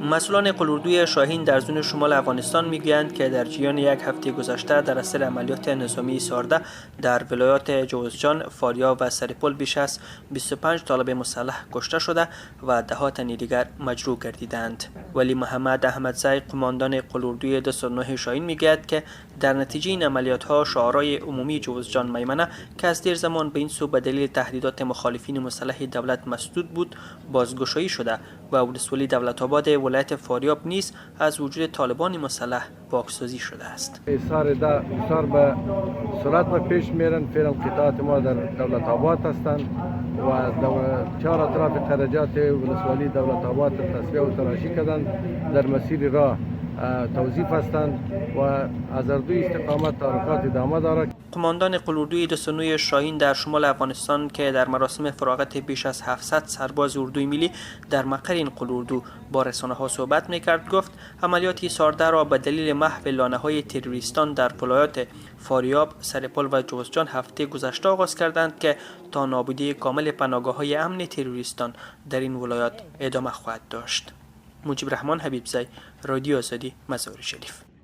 مسئولان قل شاهین در زون شمال افغانستان میگویند که در جریان یک هفته گذشته در اثر عملیات نظامی سارده در ولایات جوزجان، فاریاب و سرپل بیش از 25 طالب مسلح کشته شده و ده تن دیگر مجروح گردیدند. ولی محمد احمدزی، قماندان قل 209 شاهین، میگوید که در نتیجه این عملیات ها شعارهای عمومی جوزجان میمنه که از دیر زمان به این سو به دلیل تهدیدات مخالفین مسلح دولت مسدود بود، بازگشایی شده و ولسوالی دولت آباد ولایت فاریاب نیز از وجود طالبان مسلح پاکسازی شده است. ایثار ده بسیار به سرعت به پیش میرن. فعلا قطعات ما در دولت آباد هستند و چهار اطراف قرجات ولسوالی دولت آباد تصفیه و تلاشی کردند. در مسیر راه توظیف هستند و از هر دوی استقامت تحرکات ادامه دارد. قماندان قل 209 شاهین در شمال افغانستان که در مراسم فراغت بیش از 700 سرباز اردوی ملی در مقر این قل با رسانه ها صحبت میکرد، گفت عملیات سارده را به دلیل محو لانه های تروریستان در ولایات فاریاب، سرپل و جوزجان هفته گذشته آغاز کردند که تا نابودی کامل پناهگاه های امن تروریستان در این ولایات ادامه خواهد داشت. مجیب رحمان حبیبزی، رادیو آزادی، مزار شریف.